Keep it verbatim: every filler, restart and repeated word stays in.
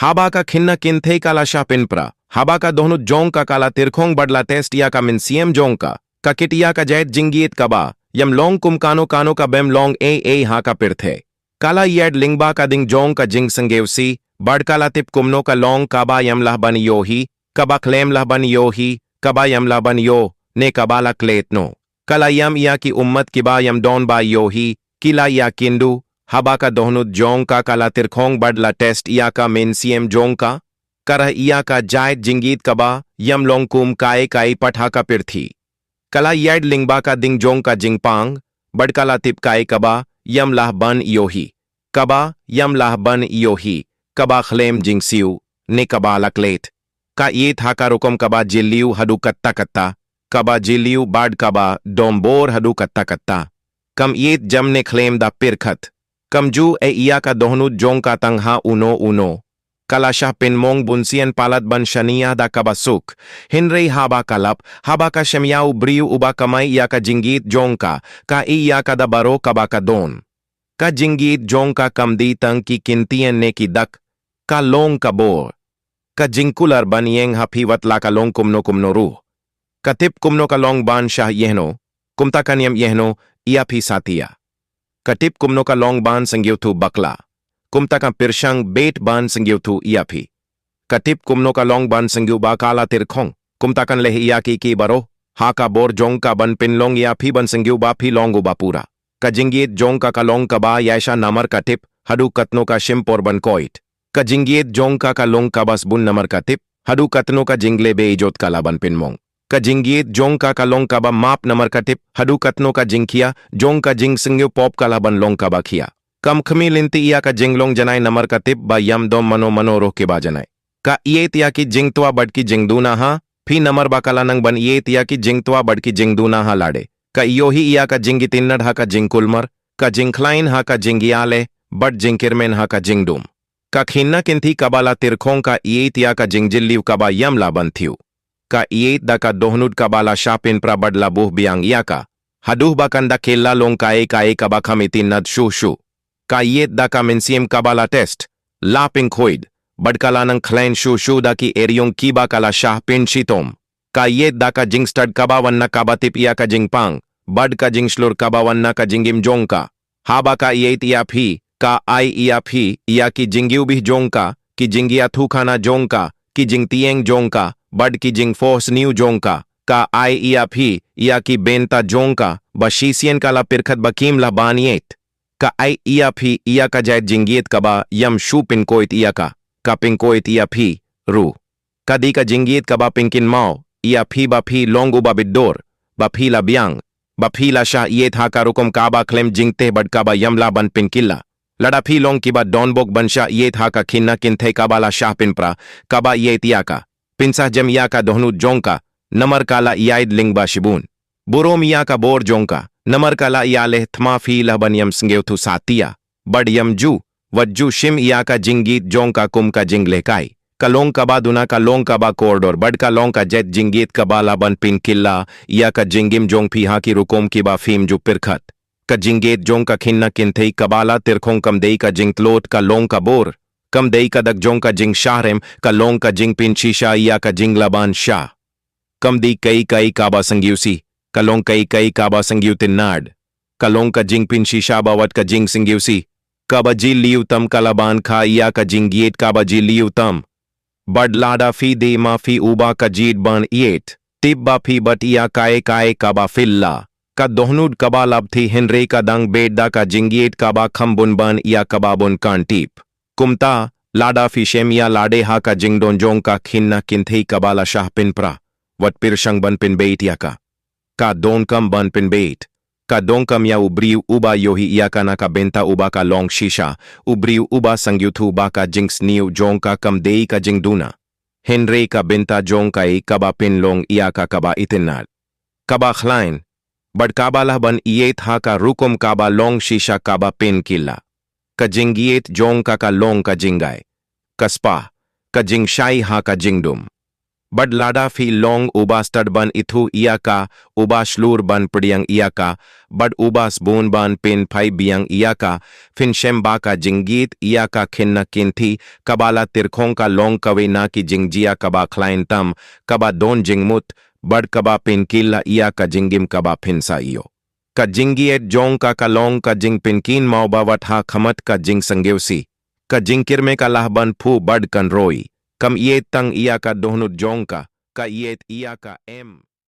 Haba ka khynnah kynthei ka la shah pynpra, haba ka dohnud jong ka ka la tyrkhong bad la test ïa ka mynsiem jong ka, ka kit ïa ka jait jingïeit kaba ïam long kum kano kano ka bym long ei ei ha ka pyrthei. Ka la ïaid lyngba ka ding jong ka jingsngewsih, bad ka la tip kumno ka long kaba ïam lah ban ïohi, kaba khlem lah ban ïohi, kaba ïam lah ban ïoh, ne kaba la klet noh. Ka la ïam ïa ki ummat kiba ïam don ba ïohi, ki la ïa kynduh, haba ka dohnud jong ka ka la tyrkhong bad la test ïa ka mynsiem jong ka, ka rah ïa ka jait jingïeit kaba ïam long kum kaei kaei pat ha ka pyrthei. Ka la ïaid lyngba ka ding jong ka jingpang, bad ka la tip kaei kaba ïam lah ban ïohi, kaba ïam lah ban ïohi, kaba khlem jingsiew, ne kaba la klet. Ka ïeit ha ka rukom kaba jylliew haduh katta katta, kaba jylliew bad kaba dombor haduh katta katta. Kam ïeit jam ne khlem da pyrkhat. Kam ju ei ïa ka dohnud jong ka tang ha uno uno. Ka la shah pynmong bun sien palat ban shaniah da kaba suk. Hynrei haba ka lap, haba ka shim ïa u briew uba kamai ïa ka jingïeit jong ka, ka ei ïa ka da baroh kaba ka don. Ka jingïeit jong ka kam dei tang ki kyntien ne ki dak. Ka long ka bor. Ka jingkular ban ïeng ha phi wat la ka long kumno kumno ruh. Ka tip kumno ka long ban shah ïehnoh, kumta kan ïam ïehnoh ïa phi satia. Ka tip kumno ka long ban sngewthuh bakla, kumta kan pyrshang beit ban sngewthuh ïa phi. Ka tip kumno ka long ban sngewthuh ba ka la tyrkhong, kumta kan leh ïa ki ki baroh, ha ka bor jong ka ban pynlong ïa phi ban sngewthuh ba phi long uba pura. Ka jingïeit jong ka ka long kaba ïaishah namar ka tip haduh katno ka shim por ban koit. Ka jingïeit jong ka ka long kaba sbun namar ka tip haduh katno ka jingleh bejot ka la ban pynmong. Ka jingïeit jong ka ka long kaba map namar ka tip haduh katno ka jingkhia jong ka jingsngewpop ka la ban long kaba khia. Kam khmih lynti ïa ka jinglong janai namar ka tip ba ïam dom mano mano ruh kiba janai. Ka ïeit ïa ki jingtwa bad ki jingduna ha phi namar ba ka la nang ban ïeit ïa ki jingtwa bad ki jingduna ha lade. Ka ïohi ïa ka jingitynnad ha ka jingkulmar, ka jingkhlaiñ ha ka jingïaleh, bad jingkyrmen ha ka jingdum. Ka khynnah kynthei kaba la tyrkhong ka ïeit ïa ka jingjylliew kaba ïam lah ban thiew. Ka ïeit da ka dohnud kaba la shah pynpra bad la buh biang ïa ka, haduh ba kan da kylla long kaei kaei kaba kham itynnad shuh shuh. Ka ïeit da ka mynsiem kaba la test, la pynkhuid, bad ka la nang khlaiñ shuh shuh da ki eriong kiba ka la shah pynshitom. Ka ïeit da ka jingstad kaba wan na kaba tip ïa ka jingpang bad ka jingshlur kaba wan na ka jingim jong ka. Haba ka ïeit ïa phi, ka ai ïa phi ïa ki jingïewbih jong ka, ki jingïathuhkhana jong ka, ki jingtieng jong ka, bad ki jingphohsniew jong ka. Ka ai ïa phi ïa ki bynta jong ka ba shisien ka la pyrkhat ba kim lah ban ïeit. Ka ai ïa phi ïa ka jait jingïeit kaba ïam shu pynkoit ïa ka, ka pynkoit ïa phi ruh. Ka dei ka jingïeit kaba pynkynmaw ïa phi ba phi long uba bit dor, ba phi la biang, ba phi la shah ïeit ha ka rukom kaba khlem jingteh bad kaba ïam lah ban pynkylla. Lada phi long kiba donbok ban shah ïeit ha ka khynnah kynthei kaba la shah pynpra, kaba ïeit ïa ka, pynsah jem ïa ka dohnud jong ka, namar ka la ïaid lyngba shibun. Burom ïa ka bor jong ka, namar ka la ïaleh thma phi lah ban ïam sngewthuh satia. Bad ïam ju, wat ju shim ïa ka jingïeit jong ka kum ka jinglehkai. Ka long kaba duna, ka long kaba kordor, bad ka long ka jait jingïeit kaba lah ban pynkylla ïa ka jingim jong phi ha ki rukom kiba phim ju pyrkhat. Ka jingïeit jong ka khynnah kynthei kaba la tyrkhong kam dei ka jingtlot, ka long ka bor. Kam dei ka dak jong ka jingshahrem, ka long ka jingpynshisha ïa ka jinglaban sha. Kam dei kaei kaei kaba sngewsih, ka long kaei kaei kaba sngewtynnad. Ka long ka jingpynshisha ba wat ka jingsngewsih kaba jylliew tam ka la ban kha ïa ka jingïeit kaba jylliew tam. Bad lada phi dei ma phi uba ka jied ban ïeit, tip ba phi bat ïa kaei kaei kaba phylla. Ka dohnud kaba la bthei hynrei ka dang beit da ka jingïeit kaba kham bun ban ïa kaba bun kan tip. Kumta, lada phi shem ïa lade ha ka jingdon jong ka khynnah kynthei kaba la shah pynpra, wat pyrshang ban pynbeit ïa ka. Ka donkam ban pynbeit. Ka donkam ïa u briew uba ïohi ïa ka na ka bynta uba ka long shisha, u briew uba sngewthuh ba ka jingsniew jong ka kam dei ka jingduna. Hynrei ka bynta jong ka i kaba pynlong ïa ka kaba itynnad, kaba khlaiñ, bad kaba lah ban ïeit ha ka rukom kaba long shisha kaba pynkylla. Ka jingïeit jong ka ka long ka jingïaid, ka spah, ka jingshai ha ka jingdum. Bad lada phi long uba stad ban ithuh ïa ka, uba shlur ban pdiang ïa ka, bad uba sbun ban pynphai biang ïa ka, phin shem ba ka jingïeit ïa ka khynnah kynthih kaba la tyrkhong ka long kawei na ki jingjia kaba khlaiñ tam, kaba don jingmut, bad kaba pynkylla ïa ka jingim kaba phin sa ïoh. Ka jingïeit jong ka ka long ka jingpynkynmaw ba wat ha khmat ka jingsngewsih, ka jingkyrmen ka lah ban phuh bad kan roi. Kam ïeit tang ïa ka dohnud jong ka, ka ïeit ïa ka em.